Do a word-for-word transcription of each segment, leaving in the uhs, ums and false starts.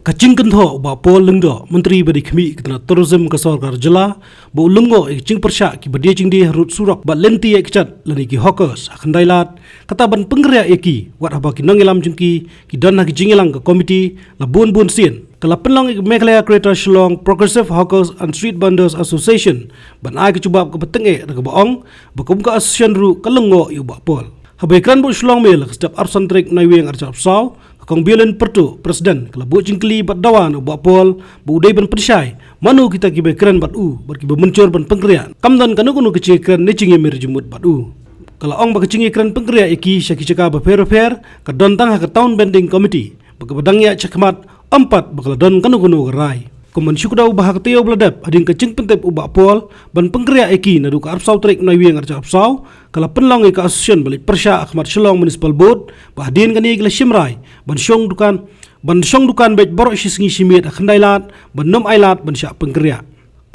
Ka jingkynthoh u Bah Paul Lyngdoh, Myntri ba dei khmih ka tnat Tourism ka sorkar jylla, ba u lyngngoh ïa ki jingpyrshah kiba die jingdie harud surok bad lynti ïaid kjat lane ki hawkers ha Khyndailad, kata ban pynkynriah ïa ki, wat haba ki nongïalam jong ki ki don ha ki jingïalang ka komiti la bun bun sien. Ka la pynlong ïa ka Meghalaya Greater Shillong Progressive Hawkers and Street Vendors Association ban ai ka jubab kaba tyngeh da kaba ong ba kum ka association ruh ka lyngngoh ïa u Bah Paul. Haba ïakren bad u Shillong Mail ha ka step arphew san tarik Naiwieng arhajar arphew saw, ka Kong Violin Pyrtuh, President, ka la buh jingkylli bad dawa na u Bah Paul ba u dei ban pynshai mano kita kiba ïakren bad u bad kiba mynjur ban pynkynriah. Kam don kano kano ka jingïakren ne jingïamir jingmut bad u. Ka la ong ba ka jingïakren pynkynriah ïa ki sha ki jaka bapher bapher ka don tang ha ka Town Vending Committee, ba kaba dang ïaid shakhmat, ym pat ba ka la don kano kano ka rai. Kum ban shu kdew ba ha ka taïew ba la dep, hadien ka jingpyntip u Bah Paul ban pynkynriah ïa ki naduh ka arphew saw tarik Naiwieng arhajar arphew saw, ka la pynlong ïa ka association ban leit pyrshah ha khmat Shillong Municipal Board, ba hadien kane ki la shim rai ban shong dukan, ban shong dukan beit baroh shi sngi shi miet ha Khyndailad, ban ym ailad ban shah pynkynriah.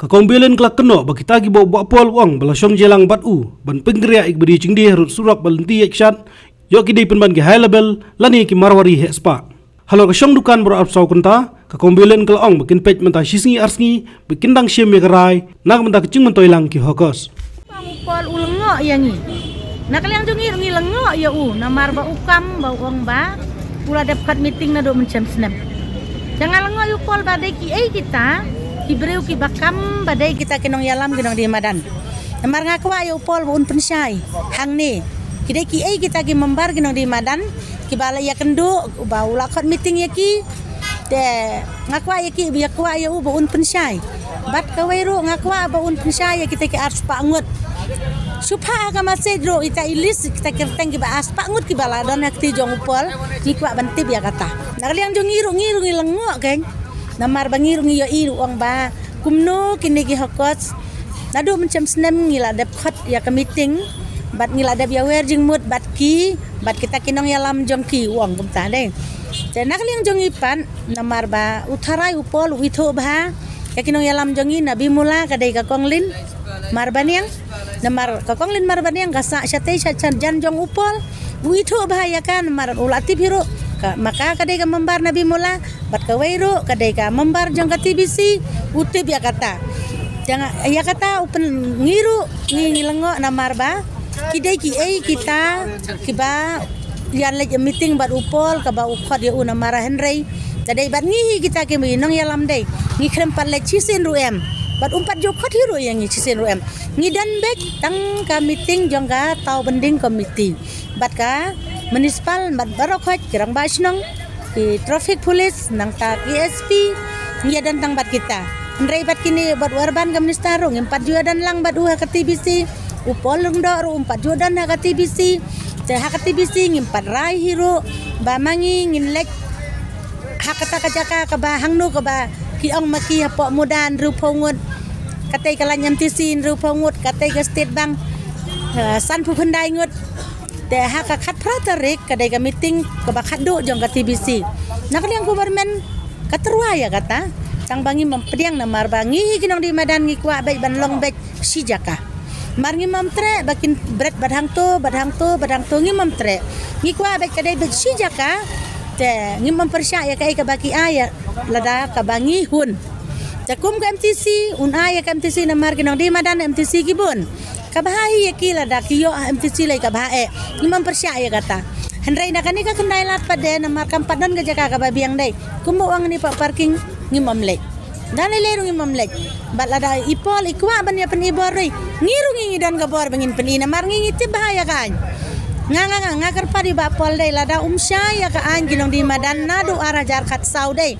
Ka Kong Violin ka la kynnoh ba kita kiba u Bah Paul u ong ba la shong jingïalang bad u ban pynkynriah ïa kiba die jingdie harud surok bad lynti ïaid kjat, ïoh ki dei pynban ki high level lane ki Marwari heh spah. Halor ka shong dukan baroh arphew saw kynta, ka Kong Violin ka la ong ba kin peit mynta shi sngi ar sngi ba kin dang shim ïa ka rai na ka bynta ka jingmyntoi lang ki hawkers. Ong u Paul u lyngngoh ïa ngi. Na ka liang jong ngi ruh ngi lyngngoh ïa u namar ba u kam ba u ong ba u la dep khot meeting naduh mynshem snem. Te nga lyngngoh ïa u Paul ba dei kiei kita ki briew kiba kam ba dei kita ki nongïalam ki nongdie madan. Namar nga kwah ïa u Paul ba un pynshai hangne, ki dei kiei kita ki member ki nongdie madan kiba la ïakynduh ba u la khot meeting ïa ki. Te nga kwah ïa ki, ïa kwah ïa u ba un pynshai. Bad kawei ruh nga kwah ba un pynshai ïa kita ki arspah ngut. Shu phah ha ka message ruh ita i list kita ki kyrteng kiba arspah ngut kiba la don ha kti jong u Paul, ngi kwah ban tip ïa kata. Na ka liang jong ngi ruh, ngi ruh ngi lyngngoh keiñ. Namar ba ngi ruh ngi ïohi ruh ong ba kumno kine ki hawkers naduh mynshem snem ngi la dep khot ïa ka meeting bad ngi la dep ïawer jingmut bad ki, bad kita ki nongïalam jong ki, u ong kumta dei. Te na ka liang jong ngi pat, namar ba u tharai u Paul u ithuh bha ïa ki nongïalam jong ngi na Bimula, ka dei ka Kong Lin Marbaniang. Namar ka Kong Lin Marbaniang ka sah shatei sha jan jong u Paul. U ithuh bha ïa ka namar u la tip hi ruh. Ka, ma ka ka dei ka member na Bimula, bad kawei ruh ka dei ka member jong ka T B C, u tip ïa kata. Jong ïa kata u pyn, ngi ruh ngi, ngi lyngngoh namar ba ki dei kiei kita kiba ïa leit meeting bad u Paul kaba u khot ïa u namar, hynrei ka dei bad ngi hi kita ki nongïalam dei, ngi khlem pat leit shisien ruh em. Bad um pat ju khot hi ruh ïa ngi shisien ruh em. Ngi don beit tang ka meeting jong ka Town Vending Committee bad ka municipal, bad baroh khoit ki rangbah shnong, ki traffic police, nangta ki S P, ngi ïa don tang bad kita. Hynrei bad kine, bad u Urban ka minister ruh ngim pat ju ïa don lang bad u ha ka T B C. U Paul Lyngdoh ruh um pat ju don ha ka T B C. Te ha ka T B C ngim pat rai hi ruh ba ma ngi ngin leit ha kata ka jaka kaba hangno kaba ki ong ma ki hapoh MUDA hynriewphew ngut, katei ka lain M T C hynriewphew ngut, katei ka State Bank, eh, sanphew khyndai ngut. Te ha ka khatphra tarik ka dei ka meeting kaba khatduh jong ka T B C. Na ka liang government ka tyrwa ïa kata, tang ba ngim pdiang namar ba ngi hi ki nongdie madan ngi kwah beit ban long beit shi jaka. Mar ngim treh ba kin bret bad hangto, bad hangto, bad hangto, ngim treh. Ngi kwah beit ka dei beit shi jaka. Te ngim pyrshah ïa kaei kaba ki ai ïa, lada kaba ngi hun. Te kum ka M T C, un ai ïa ka M T C namar ki nongdie madan M T C ki bun. Kaba ha hi ïa ki lada ki ïoh ha M T C lei kaba ha eh. Ngim pyrshah ïa kata. Hynrei na kane ka Khyndailad pat de namar kam pat don ka jaka kaba biang dei. Kumba ong ni pa parking ngim leit. Da lei lei ruh ngim leit. Bad lada i Paul i kwah ban ïa pyni bor ruh, ngi ruh ngi, ngi don ka bor ba ngin pyni namar ngi, ngi tip bha ïa ka aiñ. Nga, nga, nga, nga kyrpad ïa u Bah Paul dei lada um shai ïa ka aiñ ki nongdie madan naduh arhajar khatsaw dei.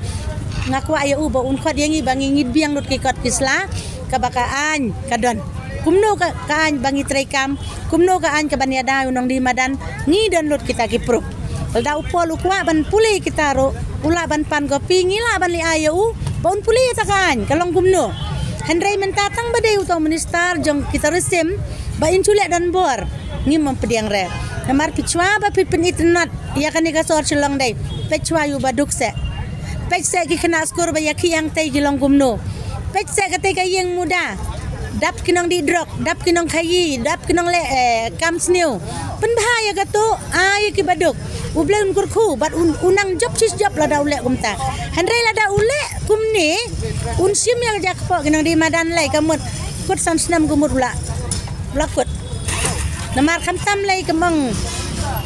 Nga kwah ïa u ba un khot ïa ngi ba ngi ngin biang lut ki kot ki sla kaba ka aiñ ka don. Kumno ka, ka aiñ ba ngi treikam, kumno ka aiñ ka ban ïada ïa u nongdie madan, ngi don lut kita ki proof. Lada u Paul u kwah ban pule kita ruh, u lah ban pan copy, ngi lah ban leit ai ïa u ba un pule ïa kata ka aiñ ka long kumno. Hynrei mynta tang ba dei uto u minister jong ki tourism ba in shu leh don bor, ngim pdiang re. Namar phi shuwa ba phi pynitynnad ïa kane ka sor Shillong dei, peit shuwa ïa u Baduk seh. Peit seh ki khynnah skul ba ïa ki hangtei ki long kumno. Peit seh katei ka ïing MUDA. Dap ki nongdih drok, dap ki nongkhaïi, dap ki nongleh, eh, kam sniew. Pynbha ïa kato, ai ïa ki Baduk. U Blei un kyrkhu bad un, un nang jop shi jop lada u leh kumta. Hynrei lada u leh kumne, un shim ïa ka jaka pok ki nongdie madan lei ka mut. Kut san snem ka mut u la, u la kut. Namar khamtam lei ka mong.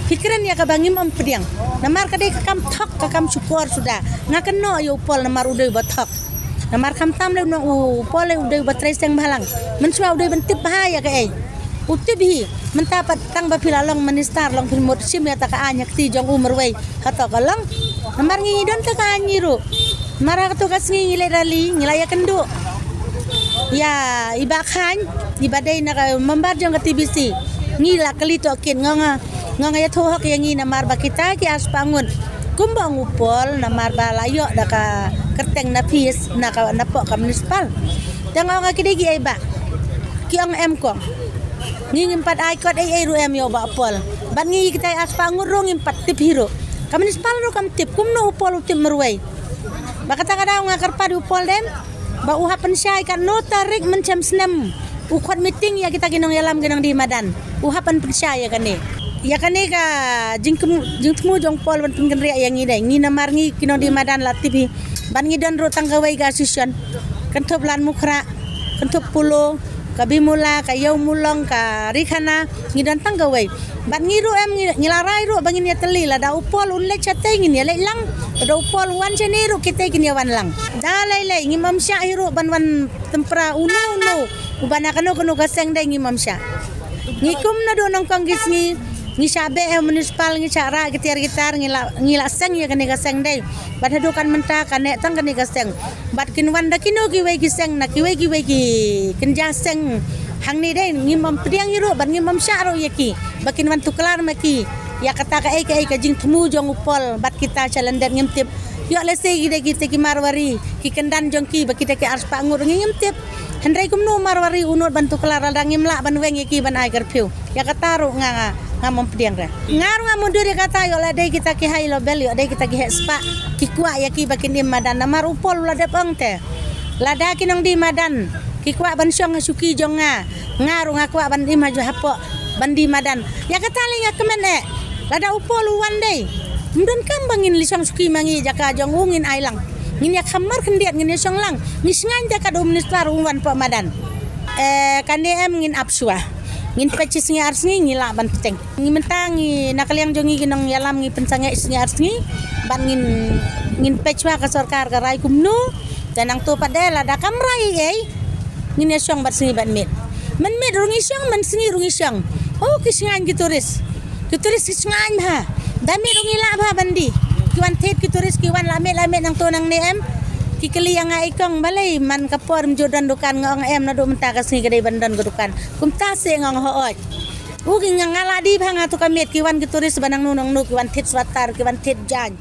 Phi kren ïa kaba ngim ym pdiang. Namar ka dei ka kam thok, ka kam shukor suda. Nga kynnoh ïa u Paul namar u dei uba thok. Namar khamtam lei u nong u Paul lei u dei uba trei seng bhalang. Mynshuwa u dei ban tip bha ïa kaei. U tip hi, mynta pat tang ba phi la long minister long phi mut shim ïa ta ka aiñ ha kti jong u marwei. Hato ka long. Namar ngi don ta ka aiñ ngi ruh. Namar ha kato ka sngi ngi leit rally, ngi la ïakynduh ïa i Bah Khain, iba dei na ka member jong ka T B C. Ngi la kylli tohkit, nga nga, nga nga ïathuh hok ïa ngi namar ba kita ki ar spah ngut. Kumba ong u Paul namar ba la ïoh da ka kyrteng na phis na ka, na pok ka municipal. Te nga ong ki dei kiei ba ki ong em kong. Ngi ngim pat ai kot ei ei ruh em ïa u Bah Paul. Bad ngi kita ar spah ngut ruh ngim pat tip hi ruh. Ka municipal ruh kam tip, kumno u Paul u tip marwei. Ba kata ka daw nga kyrpad u Paul dem ba u hap pynshai katno tarik mynshem snem u khot meeting ïa kita ki nongïalam ki nongdie madan. U hap pynshai ïa kane. Ïa kane ka jingthmu, jingthmu jong u Paul ban pynkynriah ïa ngi dei. Ngi namar ngi ki nongdie madan la tip hi. Bad ngi don ruh tang kawei ka association. Kynthup Lad Mukhra, kynthup Polo, ka Bimula, ka Ïew Mulong, ka Rikhana, ngi don tang kawei. Bad ngi ruh em ngi, ngi la rai ruh ba ngin ïatylli lada u Paul un leit shatei ngin ïaleit lang. Lada u Paul wan shane ruh kitei kin ïawan lang. Da lei lei ngim ym shah hi ruh ban wan tympra uno uno. Uba na kano kano ka seng dei ngim ym shah. Ngi kum naduh nyngkong ki sngi ngi shah beh ha municipal ngi shah rah ki tiar ki tar ngi la, ngi la seng ïa kane ka seng dei. Bad haduh kan mynta ka neh tang kane ka seng. Bad kin wan da kino kiwei ki seng na kiwei kiwei ki kynja seng. Hangne dei ngim ym pdiang hi ruh bad ngim ym shah ruh ïa ki ba kin wan tuklar ma ki. Ïa kata kaei kaei ka jingthmu jong u Paul bad kita sha lyndet ngim tip. Ïoh lehse ki dei kita ki Marwari ki kyndan jong ki ba kita ki ar spah ngut ngi ngim tip. Hynrei kumno u Marwari u nud ban tuklar lada ngim lah ban weng ïa ki ban ai curfew. Ïa kata ruh nga, nga, ngam ym pdiang re. Nga ruh nga mundur ïa kata ïoh la dei kita ki high level ïoh dei kita ki heh spah. Ki kwah ïa ki ba kin im madan namar u Paul u la dep ong te. Lada ki nongdie madan ki kwah ban shong ha shuki jong nga. Nga ruh nga kwah ban im ha ju hapoh ban die madan. Ïa kata lei nga kmen eh. Lada u Paul u wan dei. Ym donkam ba ngin leit shong shuki ma ngi jaka jong u ngin ai lang. Ngin ïa khamar khyndiat ngin ïa shong lang. Ngi sngain te kat u minister u wan poh madan. Eh, kane em ngin ap shuwa. Ngin peit shi sngi ar sngi ngi lah ban bteng. Ngi mynta ngi na ka liang jong ngi ki nongïalam ngi pynsangeh shi sngi ar sngi. Bad ngin, ngin peit shuwa ka sorkar ka rai kumno. Te nangto pat de lada kam rai ei. Ngin ïa shong bad sngi bad miet. Mynmiet ruh ngi shong, mynsngi ruh ngi shong. Oh, ki sngain ki tourist. Ki tourist ki sngain bha. Da miet ruh ngi lah bha ban die. Ki wan thied ki tourist ki wan la miet la miet nangto nangne em. Ki kylli ïa nga i kong balei man ka por ym ju don dukan nga ong em naduh mynta ka sngi ka dei ban don ka dukan. Kumta se nga ong hooid. U ki nga nga la die bha nga to ka miet ki wan ki tourist ba nangno nangno ki wan thied sweater ki wan thied jaiñ.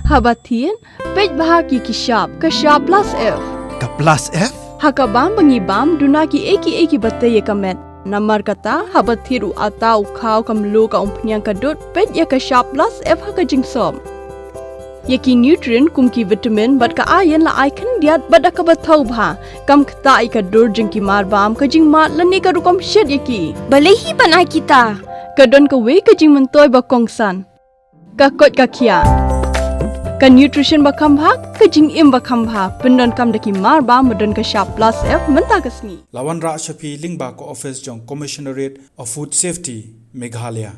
Haba thied, peit bha ki ki shap, ka shap plus F. Ka plus F? Ha ka bam ba ngi bam, duna ki ei ki ei ki ba tei ïa ka met. Namar kata, haba thied u ata, u khaw, ka mluh, ka umphniang, ka dud, peit ïa ka shap plus F ha ka jingsop. Ïa ki nutrient kum ki vitamin bad ka iron la ai khyndiat bad da kaba thaw bha. Kam ktah ïa ka dur jong ki mar bam ka jingmad lane ka rukom shet ïa ki. Balei hi ban ai kita? Ka don kawei ka jingmyntoi ba kongsan. Ka koit ka khiah. Ka nutrition ba kham bha, ka jingim ba kham bha. Pyndonkam da ki mar bam ba don ka shap plus F mynta ka sngi. La wanrah sha phi lyngba ka office jong Commissionerate of Food Safety, Meghalaya.